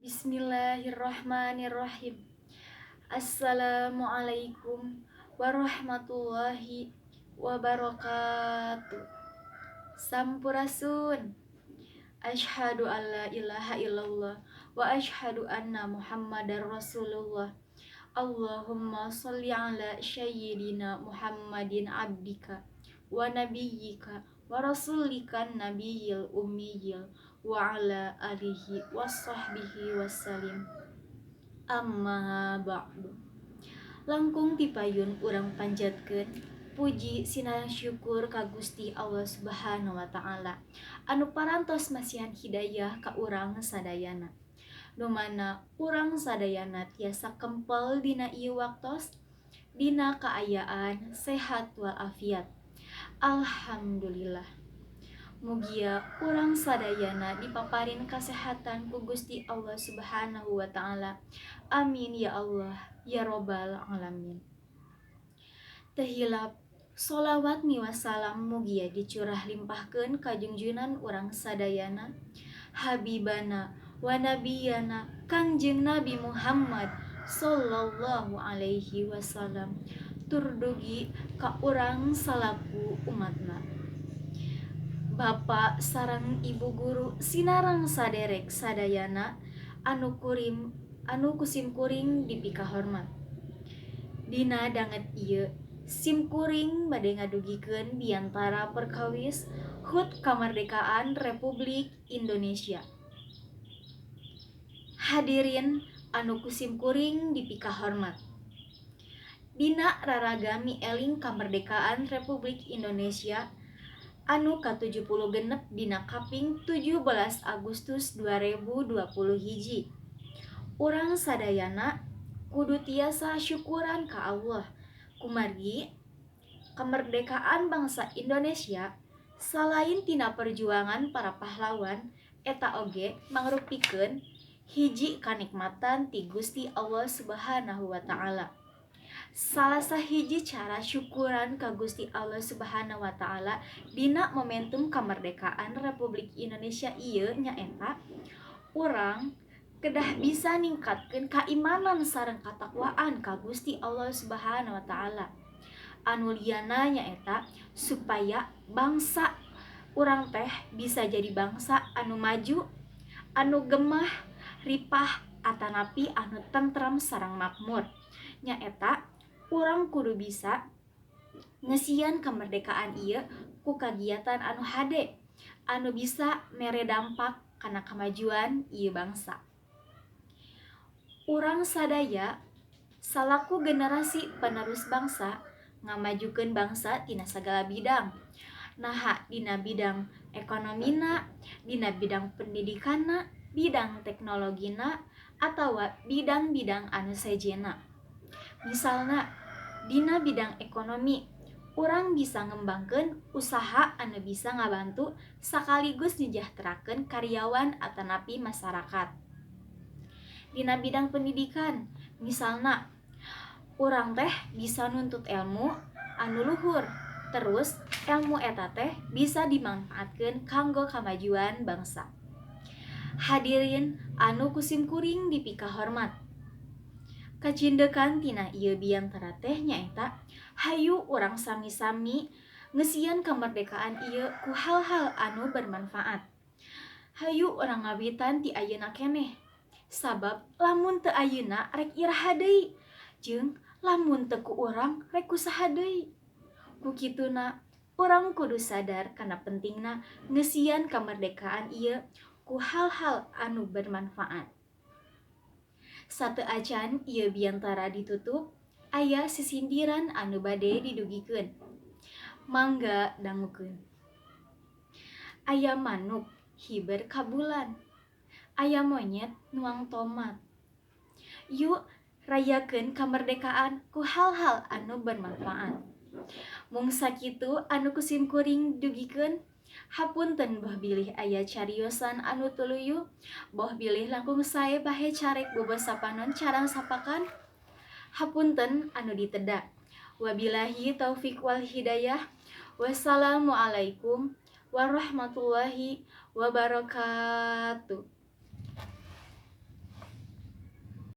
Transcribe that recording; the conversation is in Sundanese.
Bismillahirrahmanirrahim. Assalamualaikum warahmatullahi wabarakatuh. Sampurasun. Asyhadu alla ilaha illallah wa asyhadu anna Muhammadar Rasulullah. Allahumma sholli ala sayyidina Muhammadin abdika wa nabiyyika wa rasulika nabiyil ummiyil wa ala alihi wasahbihi wassalim. Amma ba'du. Langkung tipayun urang panjatkeun puji sinareng syukur ka Gusti Allah Subhanahu wa taala anu parantos masihan hidayah ka urang sadayana. Nu mana urang sadayana tiasa kempel dina ieu waktos dina kaayaan sehat walafiat. Alhamdulillah. Mugia urang sadayana dipaparin kasehatan ku Gusti Allah Subhanahu wa taala. Amin ya Allah ya robbal alamin. Teu hilap sholawat miwah salam mugia dicurah limpahkeun ka junjunan urang sadayana, habibana wa nabiyana Kangjeng Nabi Muhammad sallallahu alaihi wasallam tur dugi ka urang salaku umatna. Bapak sareng ibu guru sinareng saderek sadayana anu kurim anu kusimkuring dipikahormat. Dina danget ieu simkuring bade ngadugikeun biantara perkawis HUT Kamardekaan Republik Indonesia. Hadirin anu kusimkuring dipikahormat. Dina raraga mieling kamerdekaan Republik Indonesia anu ka-76 dina kaping 17 Agustus 2021. Urang sadayana kudu tiasa syukuran ka Allah kumargi kemerdekaan bangsa Indonesia salain tina perjuangan para pahlawan eta oge mangrupikeun hiji kanikmatan ti Gusti Allah Subhanahu wa taala. Salah sahiji cara syukuran ka Gusti Allah Subhanahu wa taala dina momentum kemerdekaan Republik Indonesia ieu nyaeta urang kedah bisa ningkatkeun kaimanan sareng katakwaan ka Gusti Allah Subhanahu wa taala. Anu liyana nyaeta supaya bangsa urang teh bisa jadi bangsa anu maju, anu gemah, ripah atanapi anu tentram sareng makmur. Nyaeta urang kudu bisa ngesian kemerdekaan ieu ku kagiatan anu hade anu bisa mere dampak kana kemajuan ieu bangsa. Urang sadaya salaku generasi penerus bangsa ngamajukeun bangsa tina sagala bidang. Naha dina bidang ekonomina, dina bidang pendidikanna, bidang teknologina, atawa bidang-bidang anu sejenna. Misalna dina bidang ekonomi, urang bisa ngembangkeun usaha anu bisa ngabantu sekaligus nyejahterakeun karyawan atanapi masyarakat. Dina bidang pendidikan, misalna urang teh bisa nuntut ilmu anu luhur, terus ilmu eta teh bisa dimanfaatkeun kanggo kamajuan bangsa. Hadirin anu kusimkuring dipikahormat. Kacindekan tina ieu biantara teh nyaeta hayu urang sami-sami ngesian kemerdekaan ieu ku hal-hal anu bermanfaat. Hayu urang ngawitan ti ayeuna keneh. Sabab lamun teu ayeuna rek iraha deui, jeung lamun teu ku urang rek ku saha deui. Ku kituna urang kudu sadar kana pentingna ngesian kemerdekaan ieu ku hal-hal anu bermanfaat. Sateuacan ieu biantara ditutup, aya sisindiran anu bade didugikeun. Mangga dangukeun. Aya manuk hiber ka bulan. Aya monyet nuang tomat. Yuk rayakeun kemerdekaan ku hal-hal anu bermanfaat. Mung sakitu anu kusimkuring dugikeun. Hapunten boh bilih aya cariosan anu tuluyu, boh bilih langkung sae bahe carek bobasa panon carang sapakan. Hapunten anu diteda. Wabillahi taufik wal hidayah. Wassalamualaikum warahmatullahi wabarakatuh.